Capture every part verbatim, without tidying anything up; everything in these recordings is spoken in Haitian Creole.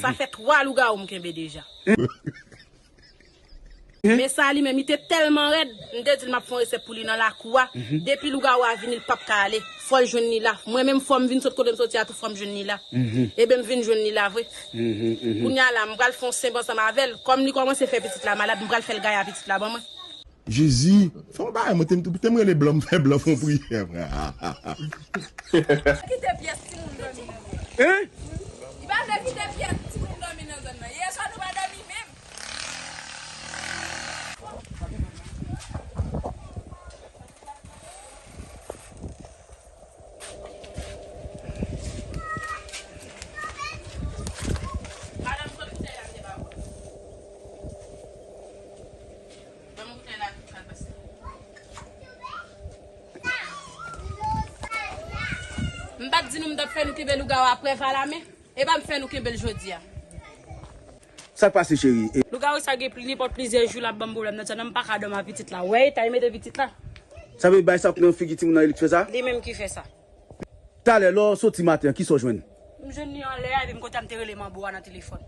Sa fè twa lougawou m kenbe deja. Men sa li menm, li te tèlman rèd, m te di l m ap fè yon resèt pou li nan lakou a. Depi lougawou a vini, l p ap ka ale. Fò l jwenn li la. Mwen menm, fò m vin sot kote m soti a tou, fò m jwenn li la. Ebyen, m vin jwenn li la vre. Kounye a la, m pral fè yon senb ansanm avè l. Kòm li kòmanse fè pitit la malad, m pral fè l gaye a pitit la ban mwen. Jezi, fè yon bagay, mwen te m te m rele blan, m fè blan fè yon priyè, frè. Kite pyès timoun dòmi nan zòn nan. Hein? Li pa vle kite pyès timoun dòmi nan zòn nan. Yè swa nou pa dòmi menm. Madanm, pran boutèy la, m te ba ou. Ban m boutèy la, tout sa l pase. M pa t di nou m t ap fè nou kenbe lougawou a prèv alamen? E pa m fè nou kenbe l jodi a. Sa k pase, cheri? E lougawou sa gen pli, nenpòt plizyè jou l ap ban m pwoblèm nan zòn nan, m pa ka dòmi ak pitit la. Ou wè eta l mete pitit la? Sa vle di bagay sa nan figi timoun nan, e li k fè sa? Li menm ki fè sa. Talè, lè w soti maten an, kisa w jwenn? M jwenn li anlè a, epi m kontan m te rele manbo a nan telefòn.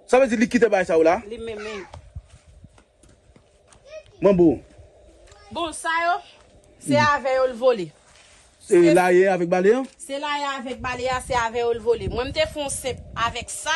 Sa vle di li kite bagay sa yo la? Li menm, men. Manbo. Bon, sa yo, se avè yo l vole. Se la ye avèk bale an? Se la ye avèk bale a, se avè yo l vole. Mwen, m te fè yon senp avèk sa.